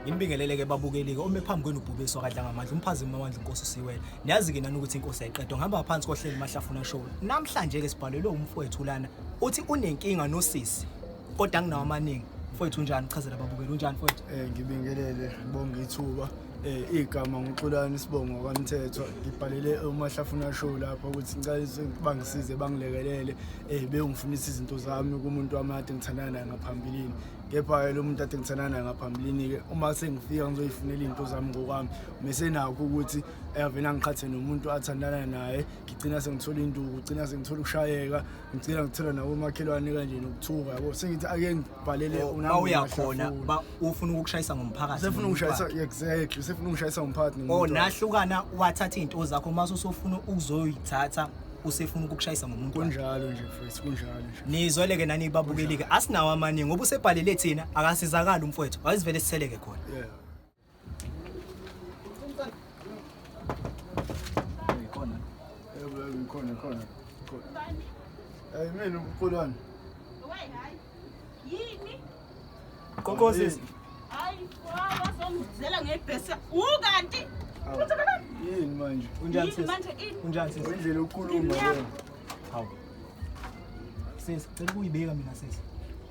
Nginibingelele-ke babukeli-ke ome phambi kwenu ubhubesi wakadlangamandla umphazima wamandla inkosi usiwele. Niyazi-ke nani ukuthi inkosi ayiqedwa ngihamba phansi kohlelo Mahlafuna Show. Namhlanje-ke sibhalelwe umfowethu lana uthi unenkinga nosisi kodwa anginawo amaningi. Mfowethu unjani? Chazela ababukeli unjani mfowethu? Ngibingelele ngibonge ithuba. Igama nguXolani isibongo kwaMthethwa. Ngibhalele uMahlafuna Show lapha ukuthi ngicela bangisize bangilekelele beyongifunisa izinto zami kumuntu wami kade ngithandana naye ngaphambilini. Kepha-ke lo muntu ade ngithandana naye ngaphambilini-ke uma sengifika ngizoyifunela iy'nto zami ngokwami mesenakho ukuthi avele angiqhathe nomuntu athandana naye, ngigcina sengithola induku, ngigcina sengithola ukushayeka, ngigcina ngithola nabomakhelwane kanje nokuthuka yabo. Sengithi ake ngibhalele Uma uya khona ufuna ukukushayisa ngomphakathi. Sefuna ukungishayisa, exactly, sefuna ukungishayisa ngomphakathi nomuntu. Oh, nahlukana wathatha iy'nto zakho mase usufuna ukuzoyithatha usefuna ukukushayisa ngomuntu wakhe. Kunjalo nje mfethu, kunjalo nje. Nizwele-ke nani babukeli-ke asinawo amaningi ngoba usebhalele thina akasizakali umfowethu awesivele sitheleke khona. Yeah. Khona. Yebo, yebo, ngikhona, ngikhona. Ngikhona. Eh mina uXolani. Yini? Qoqo sisi. Hayi, wazongizela ngebhesi. Ukanti. Yini manje? Unjani Yini sisi? manje ini? Unjani sisi? Indlela yokukhuluma leyo. Hawu. Sisi, cela ukuyibeka mina sisi.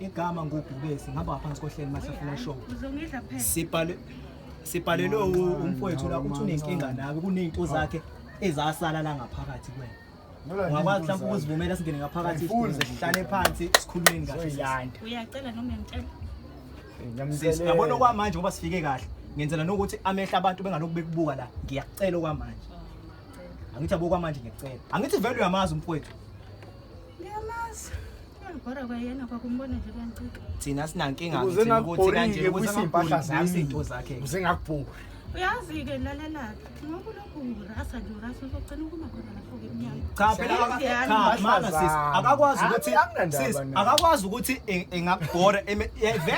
Igama ngubhubesi ngihamba ngaphansi kohlelo Mahlafuna Show. Uzongidla phela. Sibhale sibhalelwe umfowethu la uthi unenkinga nawe kunezinto zakhe ezasala la ngaphakathi kuwena. Ungakwazi mhlawumbe ukuzivumela singene ngaphakathi Angifuni. ukuze sihlale phansi sikhulumeni kahle sisi. Uyacela noma uyangitshela? Sisi, uyabona okwamanje ngoba sifike kahle ngenzela nokuthi amehlo abantu bengalokhu bekubuka la ngiyakucela okwamanje. Angithi yabo okwamanje ngiyakucela. Angithi vele uyamazi umfowethu. Ngiyamazi. Uyangibhora kwayena kwakumbona nje kuyangicika. Thina sinankinga Ukuze thina ukuthi kanje ngakubhori-ke ukuze buyisa iy'mpahla zami. izinto zakhe. Ukuze ngakubhori. Uyazi-ke lalela-ke ngoba ulokhu urasa nje urasa uzogcina ukuma khona lapho-ke emnyango. Cha phela cha mana sis akakwazi ukuthi Anginandaba sis naye. akakwazi ukuthi engakubhora vele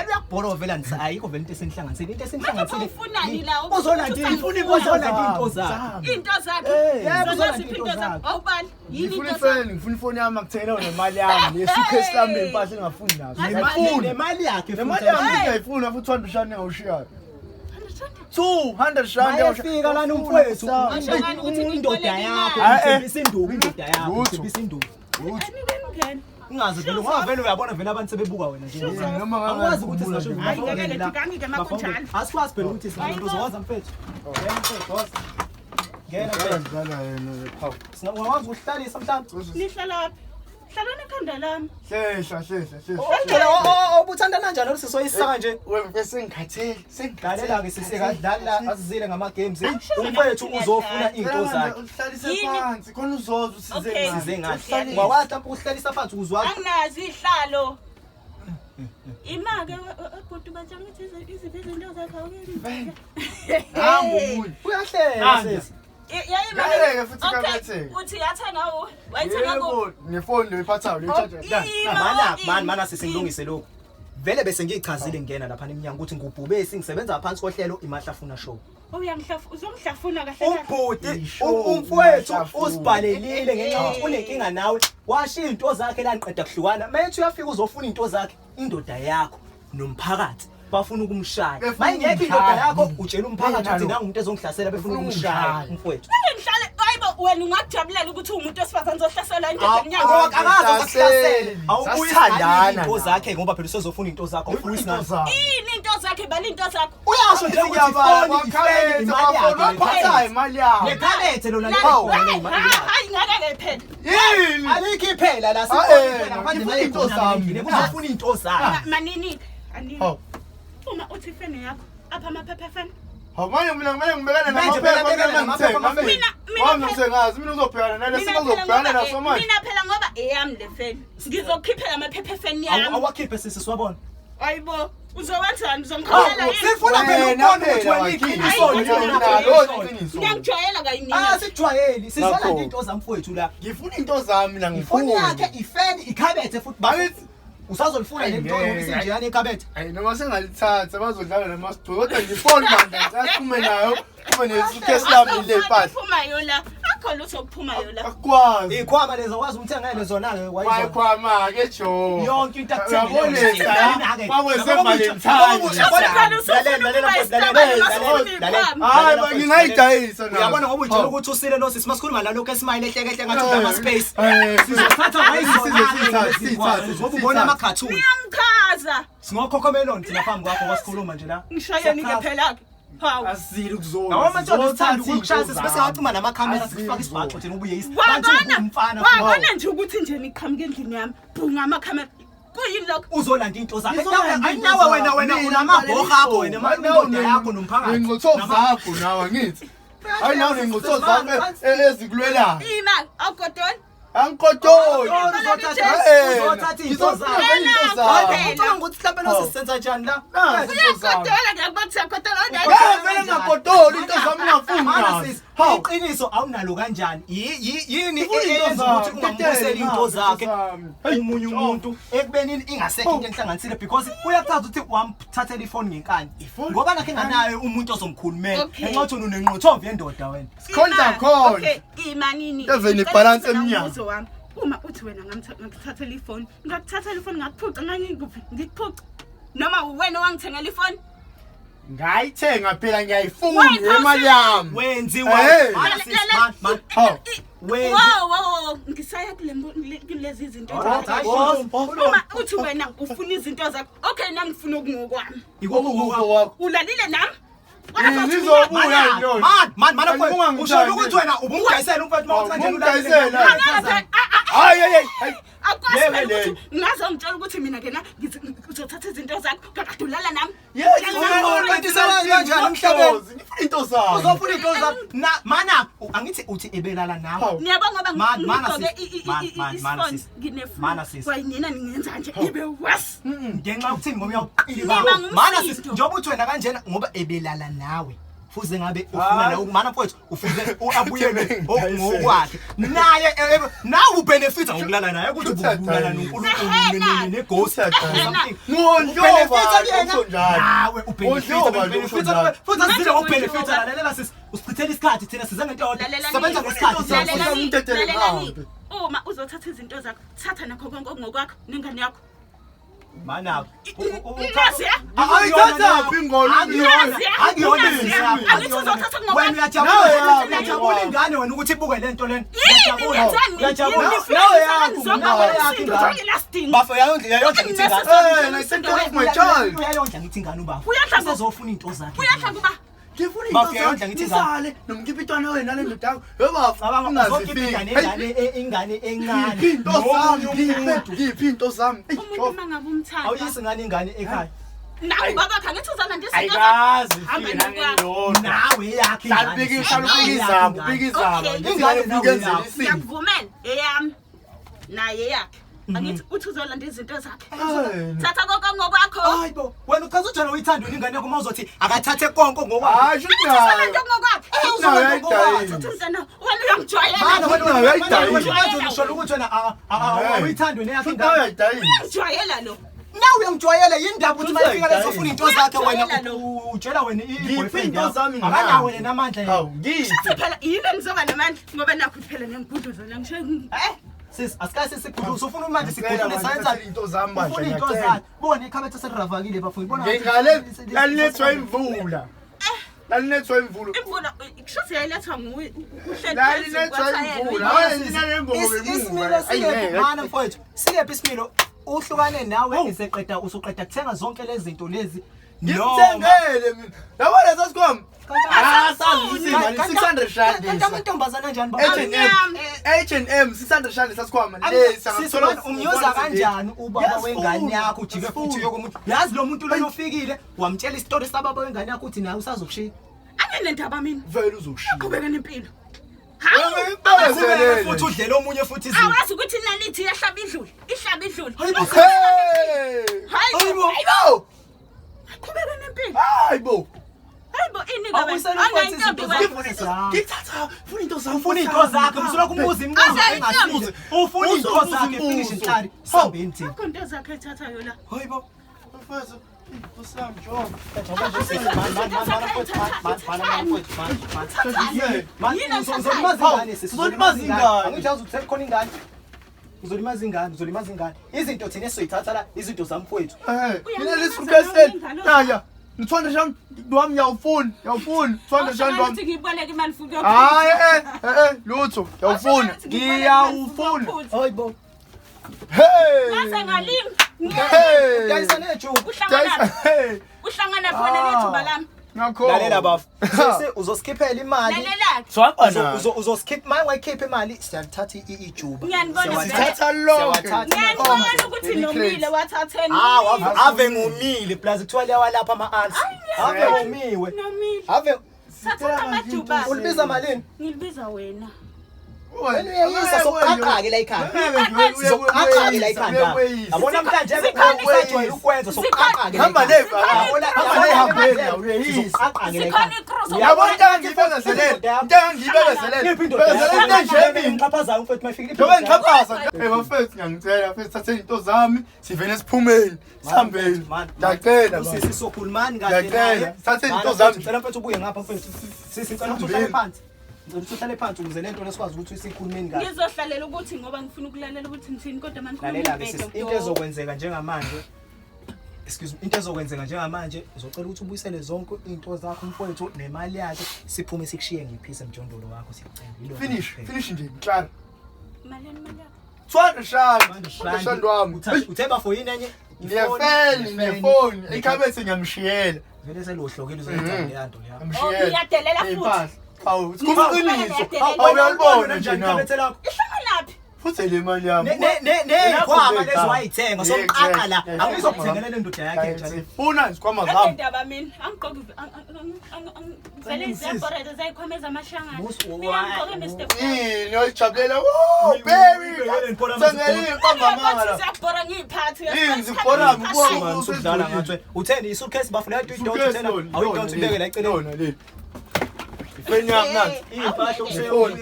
uyakubhora vele andisa ayikho vele into esenihlanganisile into esenihlanganisile Manje ufunani la? uzolanda uzolanda into zakhe Into zakhe. Yebo, Zona uzolanda ziphi into into zakhe? zakhe. Awubani? Yini Ngifuna into zakhe? ifoni, ngifuna ifoni yami akuthengele nemali yami. Lesuitcase lami nempahla engingafuni nazo. Ngiyifuna. Nemali yakhe Nemali futhi. yami ngiyayifuna futhi 200 rand engawushiyayo. 200 rand Mayefika lana umfowethu Washo ngani ukuthi indoda yakho Ah, eh. uthembisa induku indoda yakho Lutho. uthembisa induku Anike ngene. ungaze vele ngoba vele uyabona vele abantu sebebuka wena nje Noma angikwazi ukuthi ngangikhumbula singasho nje. Hayi, ngeke lethi kangike makunjalo. Asikwazi phela ukuthi singabantu uzowaza mfethu. Ngena mfethu, woza. Ngena mfethu. Ngidlala yena phawu. Ungakwazi ukuhlalisa mhlawumbe. Nihlalaphi? Hlalani ekhanda lami. Hlehla hlehla hlehla. Phela obuthanda kanjani lo sisi oyisaka nje? Wena mfethu sengikhathele, sengikhathele. Lalela ke sisi kadlala asizile ngama games. Umfethu uzofuna izinto zakhe. Uhlalise Yini? phansi khona uzoza usize Okay. ngani. Size ngani? Okay. Ungakwazi mhlawumbe ukuhlalisa phansi uzwazi. Anginazo ihlalo. Ima-ke bhuti batshela ukuthi iziphi izinto zakhe awuke. Nangu omunye. Uyahleka sisi. Ngeke futhi kabetheke. Uthi yathenga u wayithenga ku Yebo, nefoni le oyiphathayo le charger. La. Ima, Mana ima. mana mana sisi ngilungise lokhu. Vele bese ngiyichazile ngena lapha eminyango ukuthi ngubhubesi ngisebenza phansi kohlelo iMahlafuna Show. Uzongihlafuna kahle kahle. Ubhuti Ishow, umfowethu iMahlafuna. usibhalelile ngenxa yokuthi unenkinga nawe washiya into zakhe la ngiqeda kuhlukana. Mayethi uyafika uzofuna into zakhe indoda yakho nomphakathi bafuna ukumshaya. Befuna Mayingekho indoda ukumshaya. yakho utshela umphakathi Hey, ukuthi nalo. nangu umuntu ezongihlasela befuna Befuna ukumshaya ukumshaya. umfowethu. Ngeke ngihlale hayibo wena ungakujabulela ukuthi uwumuntu wesifazane ozohlaselwa indoda emnyango. Akaze akuhlasele. Awubuyisi Sasithandana into nawe. zakhe ngoba phela usezofuna into zakho. Ngifuna Awubuyisi into ngani? zami. Ini into zakhe bala into zakho. Uyasho nje ukuthi ifoni ifeni imali yakhe. Waphatha imali yakhe. Lekhabethe lona Hawu, leli hayi, hayi ngeke ke phela. Yini? Alikho iphela la Ah, sifuna eh, iphela ngaphandle ngifuna into zami. Uzofuna into zakhe. Manini anini. Hawu. Uma uthi ifeni yakho apha amaphepha efeni. Hawu manje mina kumele ngibhekane Manje phela namaphepha bhekana kumele namaphepha, ngithenge. Mina- Wami ngisengazi mina uzobhekana nale Mina simo phela uzobhekana ngoba naso manje. mina phela ngoba eyami le feni. Ngizokukhiphela amaphepha efeni yami. Awakhiphe sisi siwabona. Hayibo, uzowenzani? Uzongikhokhela yini? Sifuna phela Wena ukubona ukuthi phela wena wakhipha. iqiniso Hayi, yini wena nalo nalo. iqiniso. Ngiyangijwayela kayinini. Ah sikujwayeli sizwana Ngakho. into zamfowethu la. Ngifuna into zami la Ifoni ngifuna. yakhe ifeni ikhabethe futhi bakithi usazolifuna Ayi, le nto ngoba ngeke. isinjeyana ikhabethe. Ayi noma sengalithatha bazodlala namasidwe kodwa ngifoni bandla ngicela siphume nayo kuphume nesuitcase lami le mpahla. Aphumayo la. Akukho lutho okuphumayo la. Akwazi. Ikhwama lezi awazi umthengele zona ke wayizona. Wayikhwama ke Jo. Yonke into akuthengele. Uyabonisa. Kwawese Valentine. Hayi ba ngingayidayisa na. Uyabona ngoba utshela ukuthi usile lo sisi masikhuluma nalokho esimayile ehlekehle ngathi udla ama space. Eh, Sizothatha Sizothatha, sizothatha. Ngoba ubona ama cartoon. Ngiyachaza. Singokhokhomelon thina phambi kwakho kwasikhuluma nje la. Ngishayeni ke phela ke. Hawu. Asile ukuzona. Lawa mantshontsho sithanda ukukushaya sisi bese ngacima namakhamera sikufaka isibhaxo thina ubuye yisi. Wabona, Umfana wabona nje ukuthi nje niqhamuke endlini yami. Bhunga amakhamera. Kuyini lokho? uzolanda into zakhe. Ngizolanda into Ayinawe wena wena zami. unamabhoha akho wena indoda yakho nomphakathi. Ngingcotho zakho nawe ngithi. Hayi nawe nengcotho zakho ezikulwelayo. Ima, awugodoli. Angikotoli. Uzothatha into zakhe. Into zakho. Ucabanga ukuthi mhlawumbe lo sisenza njani la? Nazi into zami. Uyagodola ngiyakubona ukuthi uyagodola. Eh, vele ngingakotoli into zami ngingafuni Mana nazo. sis, Hawu. iqiniso awunalo kanjani? Yini Ngifuna into eyenza ukuthi zami, ungambuyiseli into into zakhe zami. Hey, omunye umuntu ekubeni ingasekho into enhlanganisile because uyachaza ukuthi wamthathela ifoni ngenkani. Ifoni? Ngoba nakhe enganayo umuntu ozomkhulumela. Okay. Ngenxa yokuthi unenqothomvu yendoda wena. Sikhonza khona. Okay, ima nini? Even Ngicela ibhalansi ukubuza emnyango. umbuzo wami. Uma uthi wena ngakuthathela ifoni, ngakuthathela ifoni ngakuphuca ngangikuphi? Ngikuphuca. Noma uwena owangithengela ifoni? Ngayithenga phela ngiyayifuna Wait, imali yami. Wenziwa. Hey. Mana sis, man, man. Hawu. Wenzi. Wow, wow, wow, ngisaya kule kulezi zinto. Alright, zakho. hayi, Uma uthi wena ufuna izinto zakho, okay nami ngifuna okungokwami. Ikuphi Ukufa wakho. Ulalile nami? Ngizobuya yona. Man, man, man, Angibungangithandi. usho ukuthi wena ubumdayisela umfethu uma uthi kanjena Ubumdayisela. ulalile. Hayi hayi hayi. Akwazi Yeke phela leyo. ukuthi ngazongitshela ukuthi mina ke na ngizothatha izinto zakho ngakade ulala nami. Yes, Uqedisela kanjani emhlabeni? Ngifuna into zami. Uzofuna into zakho. Na mana angithi uthi ebelala nawe. Hawu. Niyabona ngoba Man, mana ngigqoke sis. Man, man, mana isifoni sis. Mana ngineflu. sis. Kwayinina ningenza nje ibe worse. Ngenxa yokuthini ngoba uyawuqili Ngiba babo. Mana sis, ngumsindo. njengoba uthi wena kanjena ngoba ebelala nawe. Fuze ngabe ufuna Hayi. nawe mana mfowethu ufuze abuyele Uthi ngokwakhe. Naye nawe ubenefita ngokulala naye ukuthi ubulala noNkulunkulu Ehena. neghost. Ehena. Ngondloba Ubenefita kuyena. usho njalo. Nawe ubenefita Ngondloba nje usho ubenefita njalo. futhi asizile Manje ngokubenefita ngondloba. lalela sis usichithela isikhathi thina size ngento eyodwa Lalelani. sebenza ngesikhathi thina. Lalelani, Usamtetele lalelani. ngaphi? Uma uzothatha izinto zakho, thatha nakho konke okungokwakho nengane yakho. Mana Nazi, ya? Ayithathaphi ingolo? Nazi, ya? Akuyona Nazi, ya? Angithi uzothatha Wena ngokwakho. uyajabula Nawe yakho. uyajabula ingane wena ukuthi ibuke lento lena. Yini Uyajabula. ngenzani? Uyajabula. Yini nifika Nawe yakho, nizonke nawe yakho umsindo, ingane. zonke last Bafo yayondla yayondla ngithi ingane. Eh, I take care of my child. Uyayondla ngithi ingane ubafo. Uyadla ngo- Usezofuna into zakhe. Uyadla kuba Ngifuna Bafo, into uyayondla zami. ngithi ingane. Nisale nomkipitwana wena nale ndoda yakho. Yebo Cabanga uzokhipha ingane ingane ingane encane. Ngiphi into zami? Nomunye umuntu. Ngiphi into zami? Eyi, umuntu Jehova. uma ngabe umthanda. Awuyisi ngane ingane ekhaya. Nawe ubaba angithi uzolanda izinto zakho. Ayikazi Hamba ifike nokwakho. nangeyodwa. Nawe yakhe Hlala ingane. ubika hlala Nawe ubika yakhe izaba, ingane. ubika izaba. Okay. Ngithi Ingane ingane nawe ufike enzele yakho. isimo. Ngiyakuvumela eyami naye yakhe. Angithi uthi uzolanda izinto zakhe. Hayi. Thatha konke ngokwakho. Hayi bo, wena uchaza ukuthi wena uyithanda wena ingane yakho uma uzothi akathathe konke ngokwakhe. Hayi, shuthi Angithi uzolanda nayo. ngokwakhe. Shuthi nayo uyayidayisa. Thatha umntana wena uyangijwayela. Mana wena Nayo uyayidayisa. wena usho ukuthi wena awuyithandi wena yakhe Shuthi nayo ingane. uyayidayisa. Uyangijwayela lo. Nawe uyamjwayela yini ndaba ukuthi Shuthi mayifika leso uyayidayisa. ufuna into zakhe wena Uyamjwayela lo. utshela wena Ngiphi i-boyfriend into yakho. zami Akanawo yena amandla yena. Hawu, ngiphi? Thatha phela yini engizoba namandla ngoba nakho phela ngiyangibudoza la ngisho Eh? Sis, asikaze sigudlu usufuna manje Ngicela sigudlule manje, sayenza thatha into zami bandla, Ufuna into ngiyacela. zakhe. Bona ikhabethe seliravakile bafuna bona. Ngingale lalinethwa imvula. Lalinethwa imvula. imvula kusho yayilethwa nguwe uhleli Lalinethwa imvula. Hayi, nale ngoba Isimilo emuva. sikephi mana mfowethu? Sikephi isimilo? Uhlukane nawe eseqeda usuqeda kuthenga zonke lezi zinto lezi. Ngikuthengele mina. Yabo leso sikhwama. Ah, sazi ukuthi imali 600 rand. Kanti amantombazana anjani baba? H&M. H&M 600 rand sasikhwama lesi Sisi umnyuza kanjani ubaba wengane yakho ujike futhi uyokomuntu yazi lo muntu lona ofikile wamtshela isitori sababa wengane yakho uthi nawe usazokushiya Anginendaba mina. Vele uzokushiya. Qhubeka nempilo. Wena Hawu. impela Qhubeka zelele. futhi udlele omunye futhi izinto Awazi ukuthi inalithi iyahlaba idlule. Ihlaba idlule. Hayibo. Hey! Hayibo. Hayibo. Hayibo! Qhubeka nempilo. Hayibo! Hayibo ini kabe. Awubuyisele umfowethu Anayintombi izinto wena. zakhe. Ngithatha, funa into zami. Ufuna into zakhe usulokhu umbuza imibuzo Aze engasizi. Ufuna into Uzobuza zakhe imibuzo. finish inhlali. Sambeni thina. Akho into zakhe ethathayo la. Hayibo. Mfethu, Nkosi yami Jehova. Uzolimaza ingane sisi. Uzolimaza ingane. Angithi yazi ukuthi sekukhona ingane. Uzolimaza ingane, uzolimaza ingane. Izinto thina esizoyithatha la, izinto zamfowethu. Eh, mina lesi request naya. 200 rand wami ngiyawufuna, ngiyawufuna. 200 rand wami. Ukuthi ngiyiboleke imali futhi Hayi eh lutho, ngiyawufuna. Ngiyawufuna. Hayibo. Hey! Ngaze ngalinga. Hey! Dayisa nejuba. Uhlangana Hey! uhlangana khona nethuba lami. Ngakho. Lalela bafo. Sisi uzosikhiphela imali. Lalela. Swapana. Uzosikhipa manje ungayikhipha imali siyalithatha ijuba. Ngiyanibona Sithatha lonke. Siyawathatha. Ngiyabona ukuthi nomile wathatheni. Ah, ave ngomile plus kuthiwa liyawalapha ama-ulcer. Ave ngomiwe. Nomile. Ave Thatha amajuba. ulibiza malini? Ngilibiza wena. Uyeyisa sokuqaqake la ekhanda. Sokuqaqake la ekhanda. Yabo namhlanje usajwayele ukwenza sokuqaqake. Hamba le, hamba le hambeni, uyeyisa. Sokuqaqake la Sikhona ekhanda. icross. Yabo into engangiyibekezelele, into engangiyibekezelele. Iphi indoda? Bekezelele into enje mina. Ngixhaphazayo umfethu mayifika. Njengoba ngixhaphaza nje. Eh bafethu ngiyangicela bafethu thathe into zami sivele siphumeni sihambeni. Ngiyacela baba. Sisi sokhulumani kahle. Ngiyacela. Thathe into zami. Ngicela mfethu ubuye ngapha mfethu. Sisi ngicela ukuthi uhlale phansi. Ngicela ukuthi uhlale phansi ukuze lento lesikwazi ukuthi sikhulumeni kahle. Ngizohlalela ukuthi ngoba ngifuna ukulalela ukuthi ngithini kodwa manje Lalela ke sisi, into ezokwenzeka njengamanje excuse me, into ezokwenzeka njengamanje uzocela ukuthi ubuyisele zonke into zakho mfowethu nemali yakhe siphume sikushiye ngephisa emjondolo wakho siyacela. Yilokho Finish, kuphela. finish nje ngicela. Malini mali yakho? 200 rand. Manje 200 rand wami. Uthe bafo yini enye? Ngiyefeni, ngiyefoni. Ikhabethe ngiyamshiyela. Vele selohlokile uzoyithanda leya nto leya. Oh, Ngiyamshiyela. ngiyadelela futhi. Impahla. Awu, sikhuluma iqiniso. Ngiyadelela. Awu uyalibona nje nawe. Ikhabethe lakho. Ihlanganaphi? Futhi le mali yami. Ney'khwama lezi wayithenga somqaqa la angizokuthengela le ndoda yakhe njalo. Sifuna izikhwama zami. Akendaba mina. Angigqoki vele iziyabhorela zayikhwama ezamashangana. Mina ngigqoke Mr. Fox. Yini oyijabulela? Woo, baby. Thengele iqamba amanga. Ziyabhora ngiyiphathe. Yini zibhora Man, usudlala ngathi utheni i-suitcase bafuna into Suitcase uthena lona, awuyidonsa ubeke la eceleni lona leli. Ifeni yami nansi. iy'mpahla mfowethu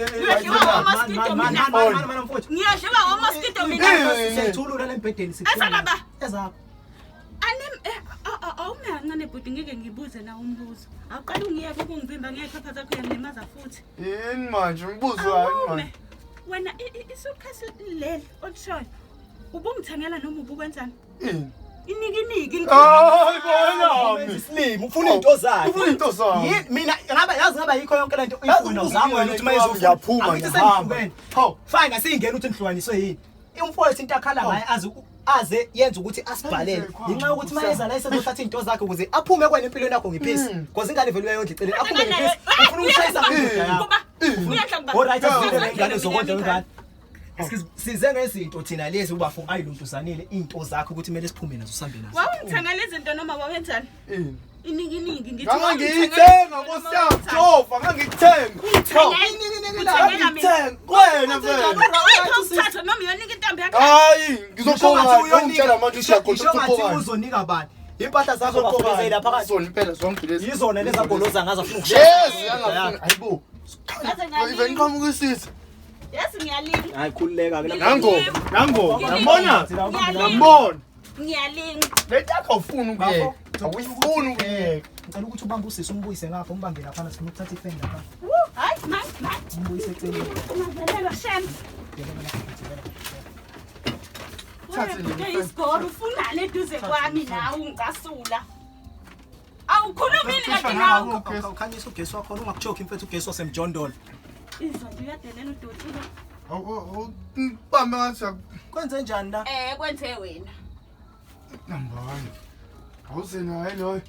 Ngiyadliwa ngomosquito mina. siyayithulula la embhedeni Esakaba. ezakho Anim awume kancane bhuti ngeke ngibuze la umbuzo. Awuqala ungiyeke ukungivimba ngephepha zakho uyangilimaza futhi. Yini manje umbuzo wani Awume. manje? Wena i-suitcase leli olishoyo ubungithengela noma ubukwenzani? Yini? Inikiniki. Hayi bona mi. isilima ufuna iy'nto zakhe Ufuna into zami. Yini mina ngaba yazi ngaba yikho yonke lento Yazi ifuna ukuthi zami wena ukuthi mayezofuna ngiyaphuma Angithi ngiyahamba. senihlukene. Hawu. Fine asingena ukuthi nihlukaniswe yini. Umfowethu into akhala ngaye aze yenza ukuthi asibhalele. Ngenxa yokuthi mayeza la esezothatha izinto zakhe ukuze aphume kwena empilweni yakho ngephisi. Because ingane vele uyayondla iceleni aphume ngephisi. Ufuna ukushayisa ngendoda yakho. Kuba uyadla kuba. Alright asivele ingane zokondla ingane. Excuse me, size ngezinto thina lezi ubafo ayiluntuzanile into zakhe ukuthi kumele siphume nazo sihambe nazo. Wawungithengela izinto noma wawenzani? Yini? Inikiniki ngithi Ngangiyithenga Nkosi yami Jehova, ngangikuthenga. Ngangikuthenga wena vele. Uthatha noma uyonika intombi yakho. Hayi, ngizophoka ungitshela manje Ngisho ngathi uyagoqa. uzonika bani? Impahla zakho bafuna phakathi. Zona impela zonke lezi. Yizona lezi agoloza ngazo afuna Yes, ukushaya. yangafuna. Hayibo. Ngaze ngalinga. Ive ngiqhamuka isitha. Yes ngiyalinga. Hayi khululeka ke lapha. Nango, nango, ngiyambona. Ngiyambona. Ngiyalinga. Lento yakho awufuni ukuyeka. Awuyifuni ukuyeka. Ngicela ukuthi ubambe usisi umbuyise ngapha umbambe lapha sifuna ukuthatha ifeni lapha. Hayi man man. Umbuyise eceleni. Ungavelelwa shem. Thathe le Wena isigoro ufunani eduze kwami nawe ungicasula. Awukhulumi kade nawe. Ukhanyisa ugesi wakho ungakuchoki mfethu ugesi wasemjondolo. Izwa nje uyadelela udoti lo. Awu, bambe ngathi Kwenze njani la? Eh kwenze wena. nambani. Awusenayo loyo.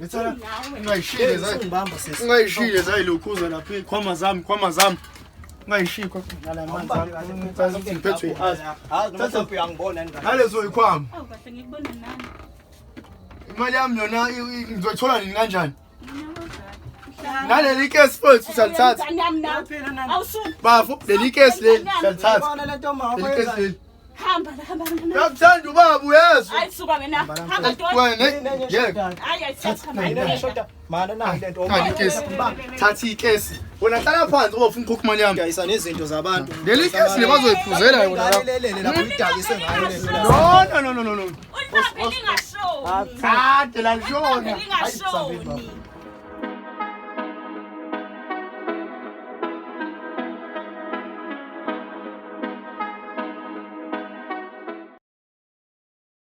Lethana Nawe. ungayishile zayi. Ungibamba sisi. Ungayishile zayilokhuza lapha ikhwama zami, ikhwama zami. Ungayishiyi nala manzi ami. Ngicela ukuthi ngiphethwe i-asthma. Hayi noma mhlawumbe uyangibona yini kahle. Nalezo yikhwama. Awu kahle ngikubona nami. Imali yami yona ngizoyithola nini kanjani? Mina wozala. Naleli case futhi usalithatha. Mntana yami nawe. Awusuki. Bafo, leli case leli siyalithatha. Yabona lento mama Leli case leli. Hamba la, hamba la. Uyakuthanda ubaba uyezwa. Hayi suka wena. Hamba doti. Wena ngeke. Hayi ayithatha Yini manje. eshoda? Mana nayi lento. Thatha ikesi. Thatha ikesi. Wena hlala phansi ngoba ufuna ukukhokha imali yami. Dayisa nezinto zabantu. Leli kesi le bazoyiphuzela yona la. Lelele lapho idakise ngayo lento. No no no no no no. Ulibambe lingashoni. Kade la lishona. Ulibambe lingashoni.